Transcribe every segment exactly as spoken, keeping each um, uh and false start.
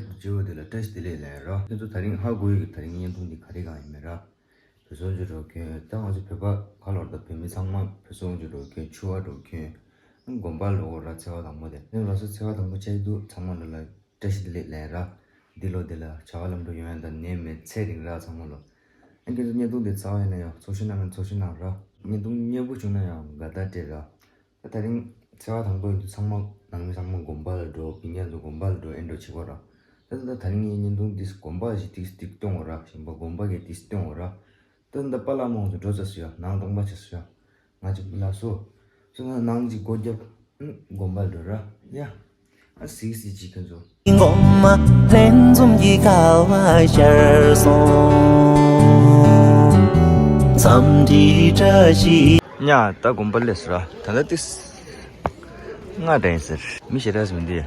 སྤྱི་བོ་དེ་ལ་བཀྲ་ཤིས་བདེ་ལེགས་ལན་རོ། ཁྱེད་ཚོ་ད་རིང་ཧ་གོ་ཡི་གི་ད་རིང་བརྙན་ཐུང་འདི་ག་རེ་གང་ཡིན་མེད་ར། བོད་སོང་ཅུ་འགྲོ་མཁན་ད་ང་ཚོ་བོད་པ་ག་ལོར་ད་བོད་མི་ཚང་མ་བོད་སོང་ཅུ་འགྲོ་མཁན་ཆུ་བ་འགྲོ་མཁན་དགོན་པ་ལོག་ར་ཚེས་པ་དང་པོ་དེ་ནས་ལོ་སོ་ཚེས་པ་དང་པོ་ཆགས་ཀྱི་འདུག་ཚང་མ་ལ་ལ། བཀྲ་ཤིས་བདེ་ལེགས་ལན་ར། འདི་ལོ་འདི་ལ་བྱ་བ་ལམ་འགྲོ་ཡོང་ཡ་དང་ནད་མེད་ཚེ་རིང་ར་ཚང་མ་ལོ། ཨ་ཁྱེད་ཚོ་བརྙན་ཐུང་འདི་རྩ་བ་ཡིན་ན་ཡང་ཚོགས་ཞུགས་གནང་མཁན་ཚོགས་ཞུགས་གནང་ར། བརྙན་ཐུང་སྙན་པོ་བྱུང་ན་ཡང་དགའ་དགའ་སྤྲད་ར། ད་ད་རིང་ཚེས་པ་དང་པོ་ཡིན་དུས་ཚང་མ་ནང་མི་ཚང་མ་དགོན་པ་ལ་འགྲོ་བི་ཉག་ཚོ་དགོན་པ་ལ་འགྲོ་ཨེ་འགྲོ་བྱེད་དགོས་ར། ད་ད་ད་རིང་ངའི་བརྙན་ཐུང་འདི་དགོན་པ་ཞིག་ཏིག་ཏིག་སྟོན་དགོས་ར་གཞན་པ་དགོན་པ་གས་ཏིག་སྟོན་དགོས་ར། ད་ད་པཱ་ལགས་མང་ཚོ་འགྲོ་ཚར་སོང་ཡ་ནང་སྟོང་པ་ཆགས་སོང་ཡ། ང་ཅིག་ལ་སོ། སོ་ན་ནང་ཅིག་སྒོ་རྒྱབ། ཨུམ། དགོན་པ་འགྲོ་ར་ཡ། ཨ་སིག་སིག་ཅིག་ཁྱོད་ཚོ། སྒོམ་མ་ལྷན་འཛོམས་ཀྱི་སྐལ་བ་ཤར་སོང་། འཚམས་འདྲི་བཀྲ་ཤིས། ཉ་ད་དགོན་པ་སླེབས་སོང་ར་ད་ལྟ་ཏིས། ང་དྲན་ཟེར་མི་ཞེ་དྲག་ཟིན་འདི།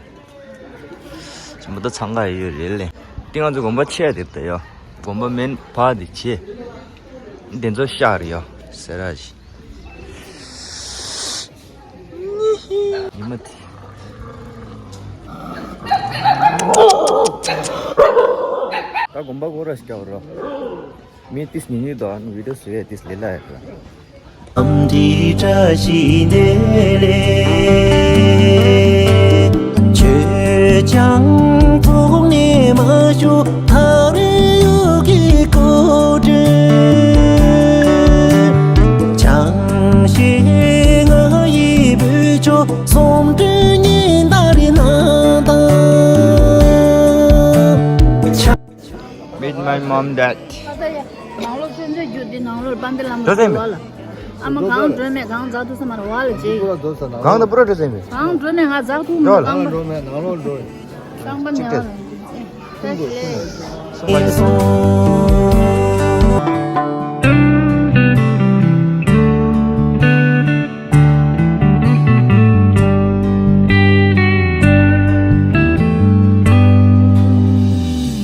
ཅི་མ་ད་འཚང་ཁ་ཡོད་རེད་ལེ། ཏི་ང་ཚོ་དགོན་པ་ཆེ་དེབ་ད་ཡོ། དགོན་པ་མེན་བ་དེ་ཆེ། དེ་ཚོ་ཤག་རེད་ཡོ། ཟེར་ར་ཞིག་ཉི་མ་དེ། ད་དགོན་པ་སྒོ་ར་ཞིག་རྒྱག་རོགས། མི་ཏིས་ཉིན་ཉིན་དོ་ཨ་ནི་བི་ཌིའོ་བཟོ་ཡས་ཏིས་ལེ་ལ་ཡ་ར། འཚམས་འདྲི་བཀྲ་ཤིས་བདེ་ལེགས། ཆོས་ཀྱང་ཐོག་ནས་མ་ཤོར་ཐག་རིང་ཡུལ་གྱི་སྐོར་དྲན། ཆང་ཞིག་ང་ཡི་བུ་ཆོ་སོམ་དྲུག་ཉིན་ད་རེ་ནང་དང་། Meet my mom, dad. ནང་ལོགས་ཆུ་ཚོད་རྒྱུ་འདི་ནང་ལོགས་པན་ཏི་ལམ་འགྲོ་ཟེར་མི། བ་ལ། ཨ་མ་གང་འགྲོ་མེད་གང་འཛག་ཐུབ་ས་མ་རེད་བ་ལ་རྗེས། གང་དུ་པུ་རོ་འགྲོ་ཟེར་མི། གང་འགྲོ་མེད་ང་འཛག་ཐུབ་འགྲོ་མ་ལ། གང་འགྲོ་མེད་ནང་ལོགས་འགྲོ། གཙང་པ་ནས་བ་ལ། ཨེ། བཀྲ་ཤིས་བདེ་ལེགས།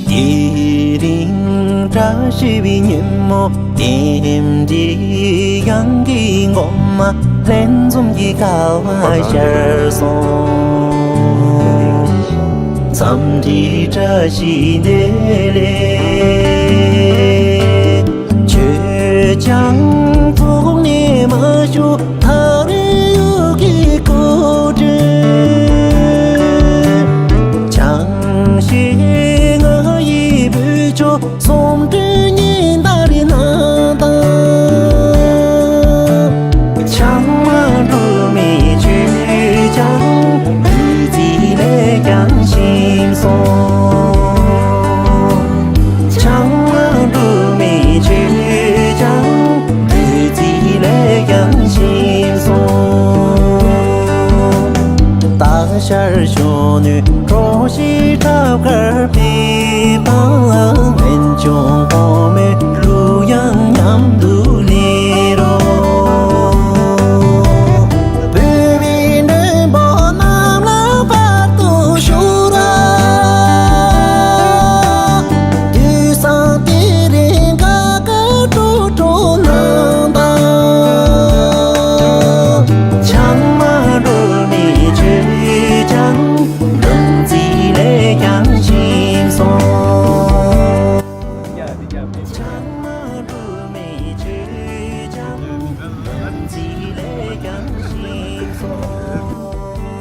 དེ་རིང་བཀྲ་ཤིས་པའི་ཉིན་མོ། རྟེན་འབྲེལ་གཡང་གི་སྒོ་མ་ལྷན་འཛོམས་ཀྱི་སྐལ་བ་ཤར་སོང་། འཚམས་འདྲི་བཀྲ་ཤིས་བདེ་ལེགས། ཆོས་ཀྱང་ཐོག་ནས་མ་ཤོར་ཐག་རིང་ཡུལ་གྱི་སྐོར་དྲན། ཆང་ཞིག་ང་ཡི་བུ་ཆོ་སོམ་དྲུག་ཉིན་ད་རེ་ནང་དང་། ཆང་མ་འགྲོ་མེད་ཆོས་ཀྱང་བདུད་རྩི་ལས་ཀྱང་ཞིམ་སོང་། ཆང་མ་འགྲོ་མེད་ཆོས་ཀྱང་བདུད་རྩི་ལས་ཀྱང་ཞིམ་སོང་། སྟག་ཤར་གཞོན་ནུའི་གྲོགས་ཤིག་ཁྲབ་དཀར་པའི་པང་། སྨན་ལྗོངས་གོང་མའི་གླུ་དབྱངས་མཉམ་དུ་ལེན་རོགས། བོད་མིའི་མགྲོན་པོ་རྣམས་ལ་བར་དུ་བཞུགས་ར། དུས་བཟང་དེ་རིང་དགའ་དགའ་སྤྲོ་སྤྲོ་གནང་དང་། ཆང་མ་འགྲོ་མེད་ཆོས་ཀྱང་། སྦྲང་རྩི་ལས་ཀྱང་ཞིམ་སོང་། ཆང་མ་འགྲོ་མེད་ཆོས་ཀྱང་། སྦྲང་རྩི་ལས་ཀྱང་ཞིམ་སོང་།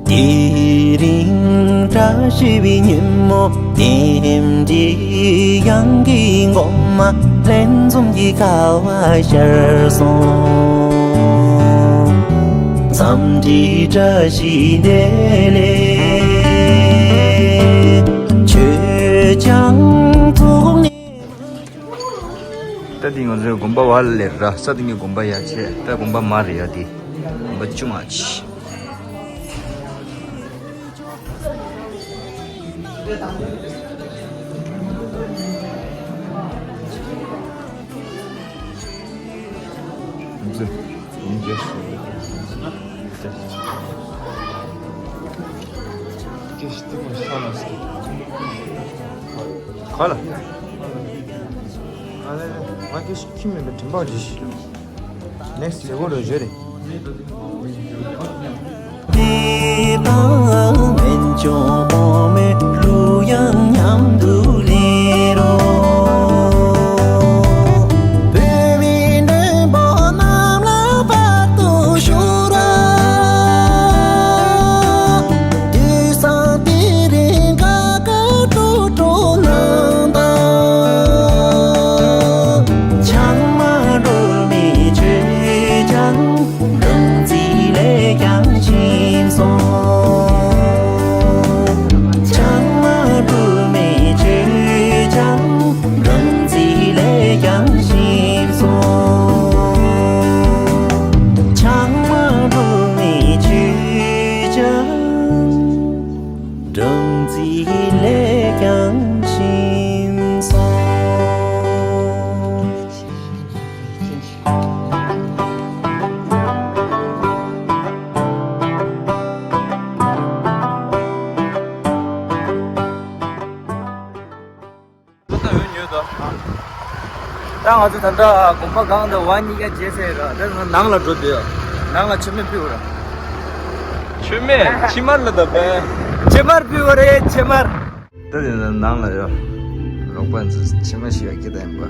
དེ་རིང་བཀྲ་ཤིས་པའི་ཉིན་མོ། རྟེན་འབྲེལ་གཡང་གི་སྒོ་མ་ལྷན་འཛོམས་ཀྱི་སྐལ་བ་ཤར་སོང་། འཚམས་འདྲི་བཀྲ་ཤིས་བདེ་ལེགས། ཆོས་ཀྱང་ཐོག་ནས། ད་འདི་ང་ཚོའི་དགོན་པ་བ་ལེར་ར་ས་སྟེང་གི་དགོན་པ་ཡ་ཆེ་ད་དགོན་པ་མ་རེད་ཡ་འདི་དགོན་པ་ཆུང་ང་ཆེ། ག་ལ། ང་ལ་ང་ཁྱེད་ཤི་ཁྱིམ་མེད་པའི་དྲིན་པ་འདྲི་ཞིག Next level རུ་བརྗོད་རེད། དེ་དང་འཕེན་ཆུང་འོ་མའི་གླུ་དབྱངས་མཉམ་དུ་ལེན་རོགས། བོད་མིའི་མགྲོན་པོ་རྣམས་ལ་བར་དུ་བཞུགས་རོགས། དུས་སང་དེ་རིང་དགའ་དགའ་སྤྲོ་སྤྲོ་གནང་དང་། ཆང་མ་སྒྲོལ་མའི་ཆོས་ཀྱང་སྦྲང་རྩི་ལས་ཀྱང་ཞིམ་སོང་། ཆང་མ་སྒྲོལ་མའི་ཆོས་ཀྱང་སྦྲང་རྩི་ལས་ཀྱང་ཞིམ་སོང་། ཆང་མ་སྒྲོལ་མའི་ཆོས་ཀྱང་སྦྲང་རྩི་ལས་ཀྱང་ཞིམ་སོང་། ད་འོད་ཉོས་དོ། ད་ང་ཚོ་ད་ལྟ་དགོན་པ་སྒང་དང་བ་གཉིས་ཀ་མཇལ་ཚར་ར། ད་ནང་ལ་འགྲོ་འདོད་ཡོད། ནང་ལ་མཆོད་མེ་ཕུལ་ར། མཆོད་མེ་ཕྱི་མར་ལ་ད་པས། ཕྱི་མར་ཕུལ་བ་རེད་ཕྱི་མར། ད་དེ་ནང་ལ་ཡོད། རོགས་པ་ཚོས་མཆོད་མེ་ཞིག་ཡ་སྐྱེ་ད་ཡིན་པ།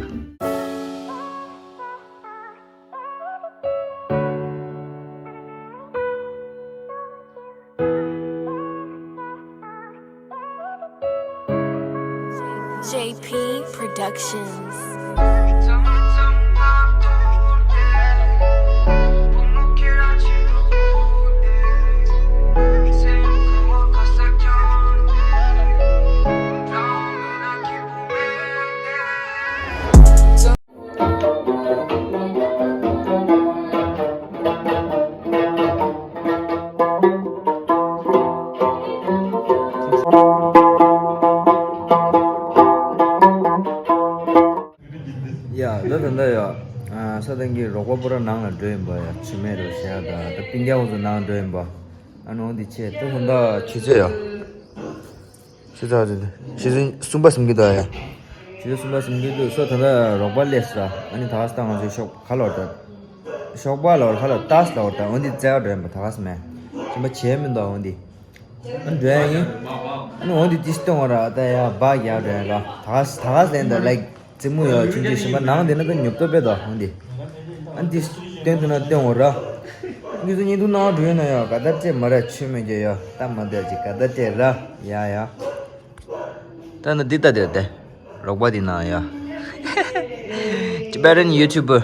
J P Productions. ཡ། ད་ད་ལྟ་ཡ། ས་སྟེང་གི་རོགས་པ་པོ་ར་ནང་ལ་འགྲོ་ཡིན་པ་ཡ། མཆོད་མེ་རོ་བཞག་དང་ད་སྤུན་ཀྱག་ཁོང་ཚོ་ནང་འགྲོ་ཡིན་པ། ཨ་ནི་འོ་འདི་ཆེ་ད་ད་ལྟ་ཆུ་ཚོད་ཡ། ཆུ་ཚོད་ཆུ་ཚོད་གསུམ་པ་ཟིན་གྱི་འདུག་ཡ། ཆུ་ཚོད་གསུམ་པ་ཟིན་གྱི་འདུག་སོ། ད་ལྟ་རོགས་པ་སླེབས་སོང་། ཨ་ནི་ད་ས་ང་ཚོའི་ཤོག་ཁ་ལོར་ད། ཤོག་པ་ལོར་ཁ་ལོར་ཏཱས་ལོར་ད་འོ་འདི་བཙལ་བ་འགྲོ་ཡིན་པ་ད་ག་ས་མེད། ཅི་མ་བྱས་མི་འདུག་འོ་འདི། ཨ་འགྲོ་ཡ་ཡིན། ཨ་ནི་འོ་འདི་ཏིས་སྟོན་བ་ར་ད་ཡ་བག་ཡ་འགྲོ་ཡ་ར་ད་ག་ས་ད་ག་ས་ལེན་ད་ལའིག་རྩེད་མོ་ཡོད་ཆུང་ཆུང་ཞིམ་པ་ནང་དེ་ན་ད་ཉོབ་ཏོ་དཔེ་དོ་འོང་དེ། ཨ་འདི་སྟོན་དུ་ན་སྟོན་འོ་ར། ངེད་ཚོ་བརྙན་ཐུང་ནང་འགྲོ་ཡོད་ན་ཡང་ག་ད་སྤྲད་མ་ར་ཆོས་མེད་ཀྱི་ཡ་ད་མ་བསྡད་ཅིག་ག་ད་སྤྲད་ར་ཡ་ཡ། ད་ན་འདི་ལྟ་དེ་དེ་རོགས་པ་འདི་ན་ཡ། Tibetan YouTuber།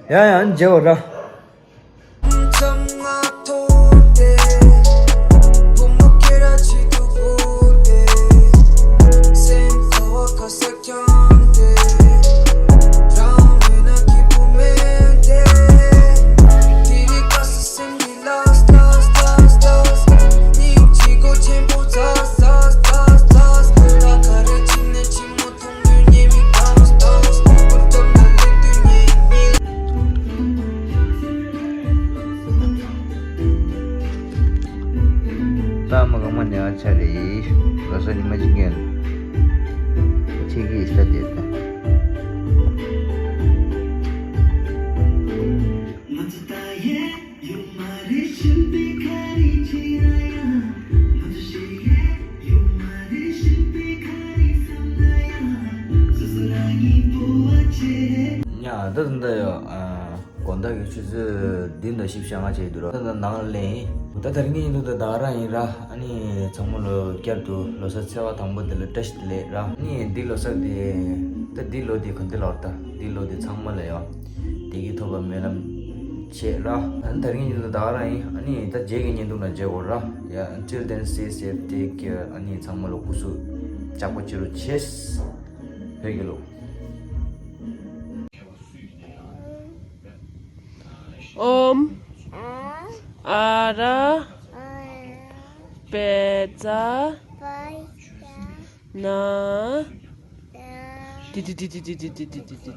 ཡ་ཡ་ཨ་མཇལ་འོ་ར། ད་མ་གང་མ་ཉལ་ཆ་རེད། ལོ་སོ་ཉི་མ་གཅིག་ཡན་ཆེ་གི་ས་དེ་ད། ཉ་ད་ད་ཡོ། དགོང་དག་གི་ཆུ་ཚོད་བདུན་དང་བཞི་བཅོ་ལྔ་བྱས་འདུག་ར། ད་ནང་ལ་ལེན། ད་དེ་རིང་གི་ཉིན་ཐོ་ད་ད་ག་རང་ཡིན་ར། ཨ་ནི་ཚང་མ་ལོ་བསྐྱར་དུ་ལོ་གསར་ཚེས་པ་དང་པོ་འདི་ལ་བཀྲ་ཤིས་བདེ་ལེགས་ར། ཨ་ནི་འདི་ལོ་གསར་དེ་ད་འདི་ལོ་དེ་ག་འདི་ལོར་ད་འདི་ལོ་དེ་ཚང་མ་ལ་ཡོ། བདེ་སྐྱིད་ཐོབ་པ་སྨོན་ལམ་བྱེད་ར། ཨ་ནི་དེ་རིང་གི་ཉིན་ཐོ་ད་ག་རང་ཡིན། ཨ་ནི་ད་རྗེས་ཀྱི་ཉིན་ཐོ་ན་མཇལ་གོ་ར། ཡ། Until then, stay safe, take care. ཨ་ནི་ཚང་མ་ལོ་སྐུ་གཟུགས་ཅག་པོ་བྱེད་རོགས་བྱེད། བོད་ཀྱི་ལོ། ཨོམ། ཨ་ར། པེ་ཙ། ན། ཏི་ཏི།